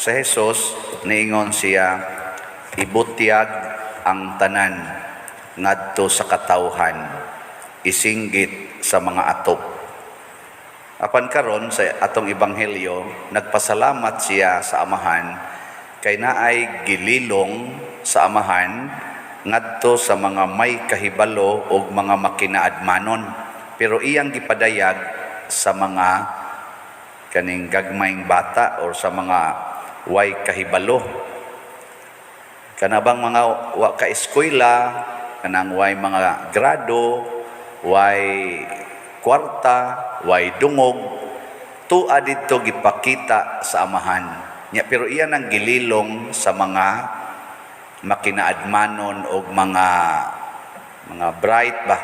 Sa Jesus, niingon siya, "Ibutyag ang tanan ngadto sa katawhan, isinggit sa mga atop." Apan karon sa atong ebanghelyo, nagpasalamat siya sa Amahan kay naay gililong sa Amahan ngadto sa mga may kahibalo og mga makinaadmanon. Pero iyang gipadayag sa mga kaning gagmayng bata or sa mga way kahibalo. Kana bang mga wa ka eskwela, kanang way mga grado, way kwarta, way dungog, tua didto gipakita sa Amahan. Nya pero iya nang gililong sa mga makinaadmanon og mga bright ba,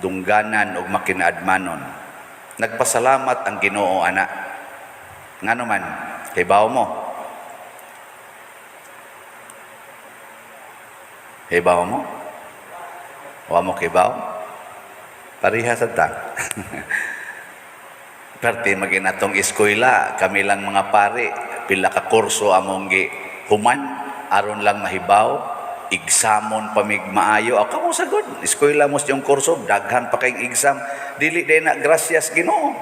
dungganan og makinaadmanon. Nagpasalamat ang Ginoo ana. Ngano man, hibaw mo? Hibaw mo? Wa mo kibaw? Pareha sa ta. Parte magin atong eskwela, kami lang mga pare, pila ka kurso among gi human aron lang mahibaw, examon pa mig maayo. Ako kamo sagod, eskwela mo sa iyong kurso, daghan pa kayong exam, dili day na grasyas Ginoo.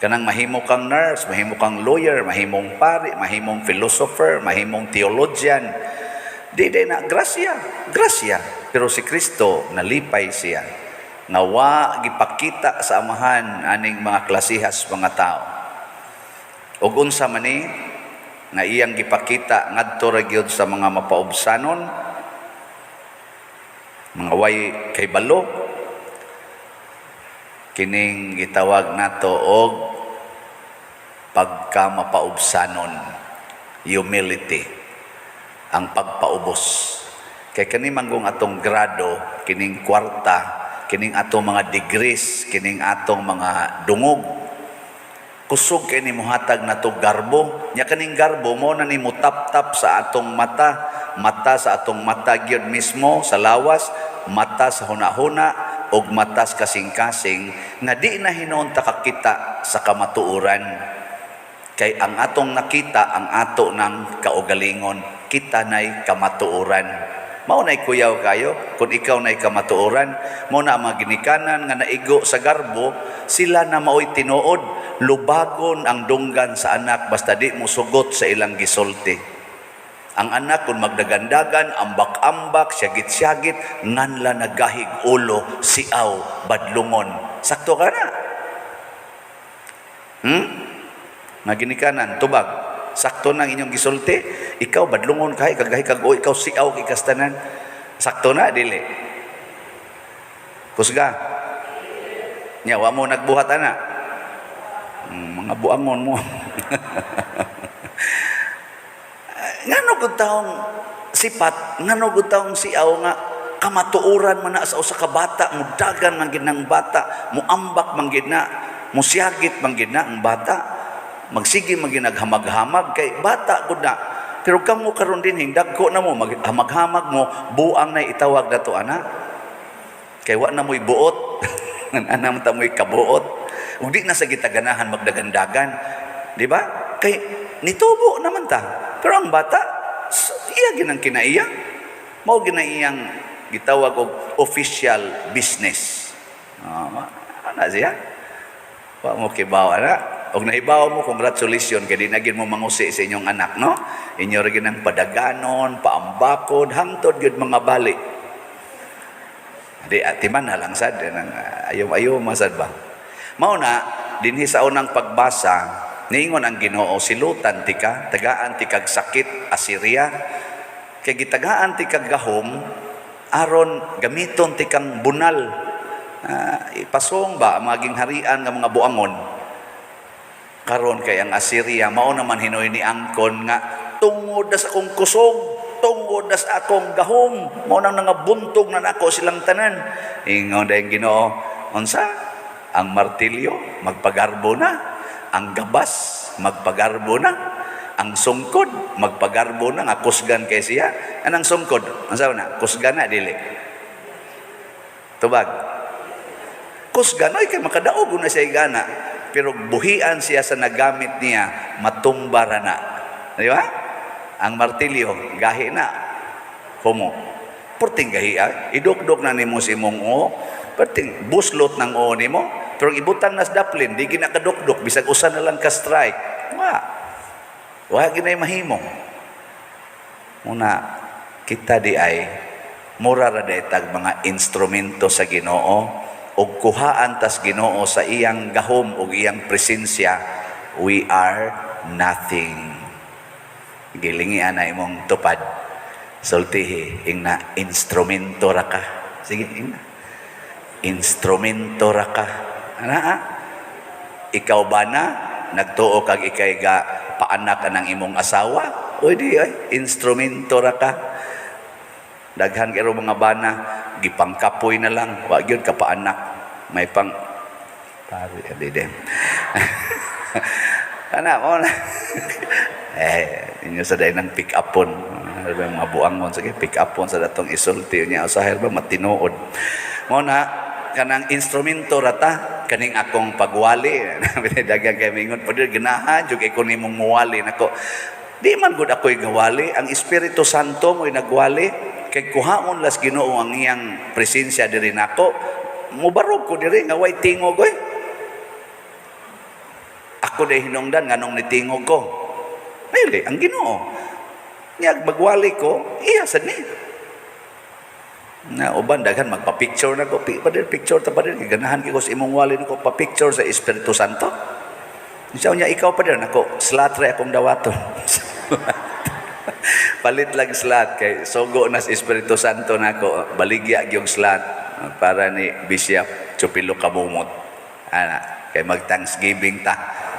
Kanang mahimo kang nurse, mahimo kang lawyer, mahimong pari, mahimong philosopher, mahimong theologian. Di day na grasya, grasya. Pero si Kristo nalipay siya nga wa gipakita sa Amahan aning mga klasihas mga tao. Ug unsa man ni nga iyang gipakita ngadto ra gyud sa mga mapaubsanon, mga way kahibalo, kining gitawag nato og pagkamapaubsanon, humility, ang pagpaubos. Kay kani manggong atong grado, kining kwarta, kining atong mga degrees, kining atong mga dungog, kusog kay ni mohatag nato garbo. Nya kaning garbo mo na ni mutap-tap sa atong mata, mata sa atong mata gyud mismo sa lawas, mata sa hunahuna ug mata sa kasing-kasing nga di na hinuon ta kakita sa kamatuoran. Kay ang atong nakita ang ato ng kaugalingon, kita nay kamatuoran. Mao nay kuyaw kayo kung ikaw nay kamatuoran. Mao na ang mga ginikanan nga naigo sa garbo, sila na maoy tinuod. Lubagon ang dunggan sa anak basta di mo sugot sa ilang gisulti. Ang anak kung magdagandagan, ambak-ambak, siyagit-siyagit, nganla nagahig ulo, siaw, badlungon. Sakto ka na. Mga ginikanan, tubag. Sakto nang inyong gisulti. Ikaw, badlungon kay, kagahi kag o, ikaw siaw kay kastanan. Sakto na, dili? Kusga. Nya, wa mo nagbuhat ana. Mga buangon mo. Ngano gud taong sipat, ngano gud taong siaw nga kamatuoran man na sa usa ka bata, mudagan man gid ng bata, muambak man gid na, musiyagit man gid na ang bata, magsige man gid naghamag-hamag kay bata gud na. Pero kamo karon din dagko na mo, maghamag-hamag mo, buang na itawag nato ana. Kay wa na mo'y buot. Ana man ta mo'y kabuot. Ug di na sa gitaganahan magdagandagan. Di ba? Kay nitubo naman ta. Pero ang bata, iya ginang kinaiya. Mao ginaiyang gitawag og official business. Ana siya. Wa mo kibaw ana. Og nahibaw mo, congratulations kay di na gid mo mangusi sa inyong anak, no? Inyo ra ginang padaganon, paambakod, hangtod gyud mga bali. Di atiman na lang sad nang ayo-ayo masad ba. Mao na dinhi sa unang pagbasa, niingon ang Ginoo, "Silutan tika, tagaan tikag sakit, Assyria, kay gitagaan tikag gahom aron gamiton tikang bunal." Ipasong ba ang maging harian nga mga buangon karon? Kay ang Assyria mao naman hinoy ni angkon nga tungod na sa akong kusog, tungod na sa akong gahom, mao nang nangabuntog na nako silang tanan. Ingon dayon Ginoo, unsa ang martilyo? Magpagarbo na ang gabas, magpagarbo na ang sungkod, magpagarbo na nga kusgan kay siya. Anang sungkod, unsa na? Kusgan na, dili? Tubag. Kusgan oy, kay makadaog na siya igana, pero buhian siya sa nagamit niya, matumba ra na. Di ba? Ang martilyo, gahi na. Humo. Perting gahi ah. Idukdok na nimo sa imong o. Perting buslot ng o nimo. Pero ibutang nas daplin, di ginakadukdok, bisag usa na lang ka strike. Wa. Wa ginay mahimo. Muna, kita di ay mura ra day tag mga instrumento sa Ginoo ug kuhaan tas Ginoo sa iyang gahom ug iyang presensya, we are nothing. Gilingi na imong tupad. Sultihi, ingna, "Instrumento ra ka." Sige, ingna. "Instrumento ra ka." Ana, ah? Ikaw ba na nagtuo kag ikay ga paanak anang imong asawa? Uy di ay, instrumento ra ka. Daghan kay mga bana gipangkapoy na lang, wa gyud ka paanak. May pang pare di din. Ana mo na. Eh, inyo sa dahil ng pick upon. Ano ba mga buangon, sige, pick upon sa datong isulti niya usahay ba matinuod. Mo na kanang instrumento rata kaning akong pagwali. Daghang kay mingon pa ganahan jud kay ko nimong muwali nako. Di man gud ako'y gawali, ang Espiritu Santo mo'y nagwali kay kuhaon las Ginoo ang iyang presensya diri nako. Mubarog ko diri nga way tingog oy. Ako day hinungdan nganong nitingog ko. Dili, ang Ginoo. Niya magwali ko, iya sad ni. Na uban daghan magpa-picture na ko, pa picture ta pa din, ganahan kay ko sa imong wali nako, pa-picture sa Espiritu Santo. Siya niya ikaw pa din ako, slot ra akong dawaton. Palit lang slot kay sogo na sa Espiritu Santo nako, baligya gyud slot para ni Bishop Chupilo Kamumot. Ana, kay mag Thanksgiving ta.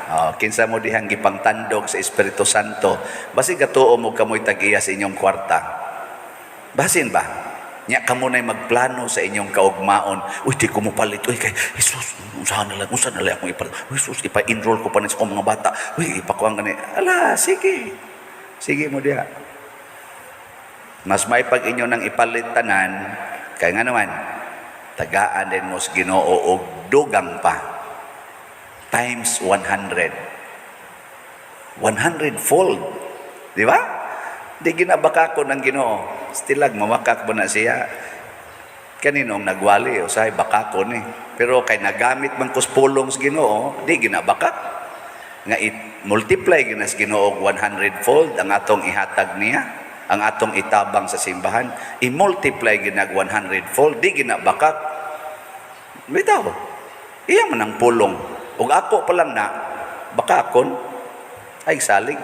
Oh, kinsa mo dihang gipangtandog sa Espiritu Santo, basi gatuo mo kamoy tag-iya sa inyong kwarta. Basin ba? Nya kamo na'y magplano sa inyong kaugmaon. "Uy, di ko mo palit. Uy, kay Jesus, unsa na lang akong ipalit. Uy, Jesus, ipa-enroll ko pa ni sa akong mga bata. Uy, ipakuha gani." Ala, sige. Sige mo diha. Mas may pag inyo nang ipalit tanan, kay nga naman, tagaan din mo sa Ginoo og dugang pa. Times 100. 100 fold. Di ba? Di ginabaka ko ng Ginoo. Stilag, mamakak ba na siya? Kaninong nagwali, usahay baka ko ni. Pero kay nagamit man kus pulong sa Ginoo, di ginabaka. Nga i-multiply ginas Ginoo og 100 fold ang atong ihatag niya, ang atong itabang sa simbahan, i-multiply ginag 100 fold, di ginabakak. Bitaw. Iya man ang pulong. Ug ako pa lang na, baka akon, ay salig.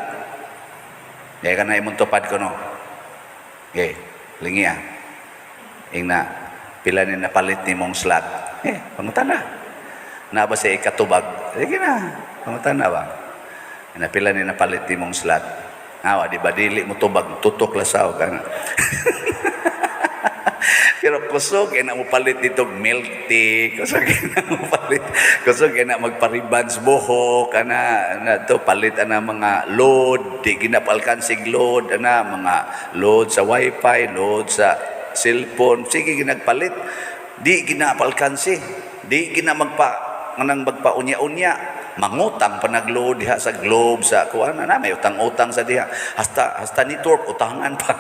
Kaya ka na imong tupad ko no. Okay, lingi ah. Ingna, pila ni napalit ni mong slot? Eh, pangutana. Na ba siya ikatubag? Sige na, pangutana ba? Na pila ni napalit ni mong slot? Awa, di ba dili mo tubag, tutok lasaw ka na. Pero kusog kay na mo palit dito milk tea, kusog kay na mo palit, kusog kay na magparibans buhok, ana na to palit ana mga load, di ginapalkansig load ana mga load sa wifi, load sa cellphone, sige ginagpalit. Di ginapalkansi, di gina magpa nganang magpaunya-unya, mangutang pa nagload diha sa Globe, sa kuan na may utang-utang sa diha, hasta hasta network utangan pa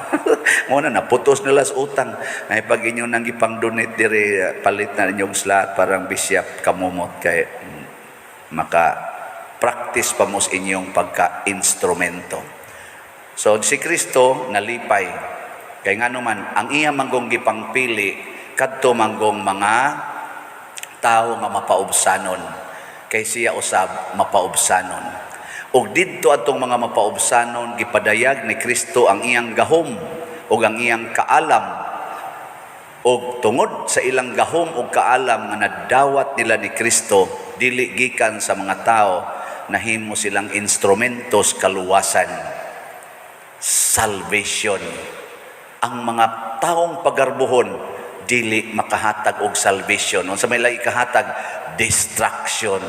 mo na naputos nila sa utang. Ay pag inyo nang gipang donate diri, palit na inyong slot parang Bishop Kamumot kay maka practice pa mo sa inyong pagka-instrumento. So si Kristo nalipay kay ngano man ang iya manggong gipangpili kadto manggong mga tao nga mapaubsanon kay siya usab mapaubsanon. Ug didto atong mga mapaubsanon gipadayag ni Kristo ang iyang gahom ug ang iyang kaalam. Ug tungod sa ilang gahom ug kaalam nga nadawat nila ni Kristo dili gikan sa mga tao, nahimo silang instrumentos kaluwasan, salvation. Ang mga taong pagarbuhon dili makahatag og salvation. Unsa may lagi kahatag? Destruction.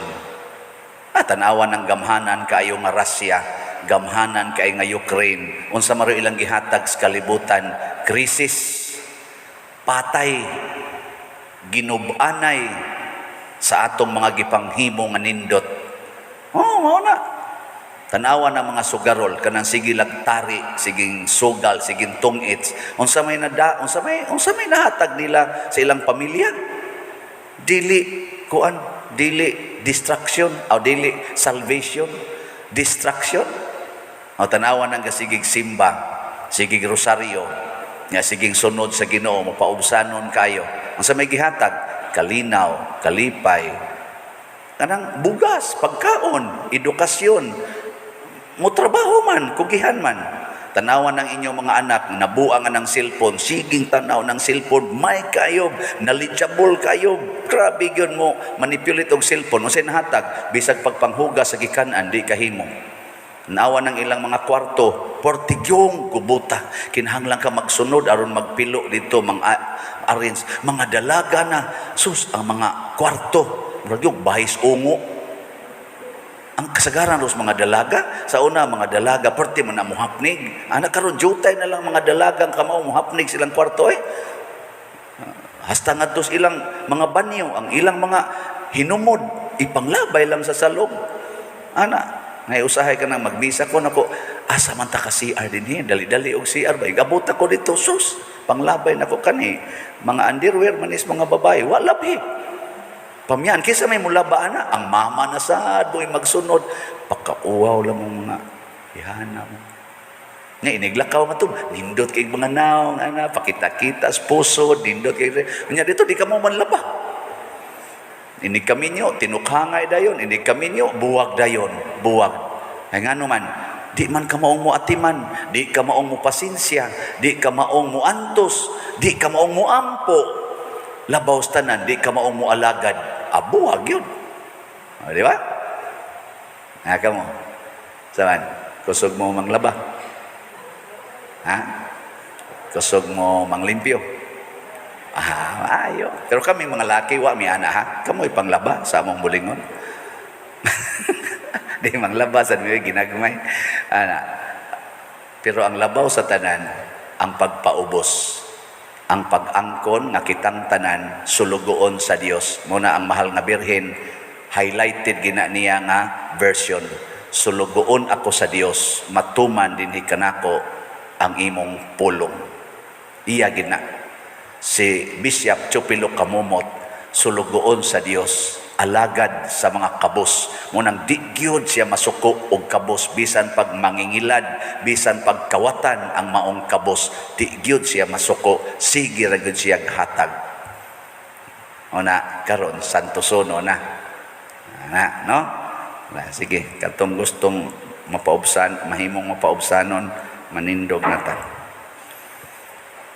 Ah, tan-awan ng gamhanan kaayo nga Russia, gamhanan kaayo nga Ukraine. Unsa maro ilang gihatag sa kalibutan? Krisis, patay, ginubanay sa atong mga gipanghimo nga nindot. Oh, mao na. Tanawa ng mga sugarol, kanang sige lagtari, siging sugal, siging tungits. Unsa may nada, unsa may nahatag nila sa ilang pamilya? Dili kuan, dili destruction o dili salvation, destruction. O tanawa ng gasigig simba, sigig rosaryo, nga siging sunod sa Ginoo, mapaubsanon kayo. Unsa may gihatag? Kalinaw, kalipay, kanang bugas, pagkaon, edukasyon, mo trabaho man, kugihan man. Tanawan ng inyong mga anak, nabuang ng cellphone, siging tanaw ng cellphone, may kayob, knowledgeable kayo, grabe gyud mo manipulate og cellphone. Unsay nahatag? Bisag pagpanghugas sa gikanan, di kahimo. Nawa ng ilang mga kwarto, portigyong kubuta. Kinahanglan ka magsunod aron magpilo dito, mga arrange. Mga dalaga na, sus, ang mga kwarto, murag yung bahis ungo. Ang kasagaran ros mga dalaga, sa una mga dalaga perti man na muhapnig. Anak, karon jutay na lang mga dalagang kamao muhapnig silang kwarto eh. Hasta ngadto sa ilang mga banyo, ang ilang mga hinumod, ipanglabay lang sa salog. Ana, ngay usahay ka na magmisa ko nako, asa man ta ka CR dinhi, dali-dali og CR ba. Abot ako dito, sus, panglabay nako kani. Mga underwear manis mga babae, wala bi. Pamyan, kisa may mulaba ana, ang mama na sad, boy magsunod, pakauwaw lang mong mga ihana mo. Nga iniglakaw man to, nindot kay mga naong, ana, pakita-kita sa puso, nindot kay. Nya dito, di ka mo manlaba. Inig kaminyo, tinukhangay dayon, inig kaminyo, buwag dayon, buwag. Ay ngano man, di man ka maong mo atiman, di ka maong mo pasensya, di ka maong mo antos, di ka maong mo ampo, labaw sa tanan, di ka maong mo alagad, abuwag yun. O, di ba? Ha, ka mo? Saan? Kusog mo manglaba? Ha? Kusog mo manglimpyo? Ah, ayo. Pero kami mga laki, wa mi ana ha. Kamoy panglaba sa among bulingon. Di manglaba sa mi ginagmay. Ana. Pero ang labaw sa tanan, ang pagpaubos, ang pag-angkon nga kitang tanan sulugoon sa Dios. Muna ang mahal nga Birhen, highlighted gina niya nga version. Sulugoon ako sa Dios, matuman dinhi kanako ang imong pulong. Iya gina. Si Bishop Chupilo Camomot, sulugoon sa Dios, alagad sa mga kabos. Munang di gyud siya masuko og kabos bisan pag mangingilad, bisan pag kawatan ang maong kabos, di gyud siya masuko, sige ra gyud siya hatag. Una karon Santo Sono na. Na, no? Na, sige, katong gustong mapaubsan, mahimong mapaubsanon, manindog na ta.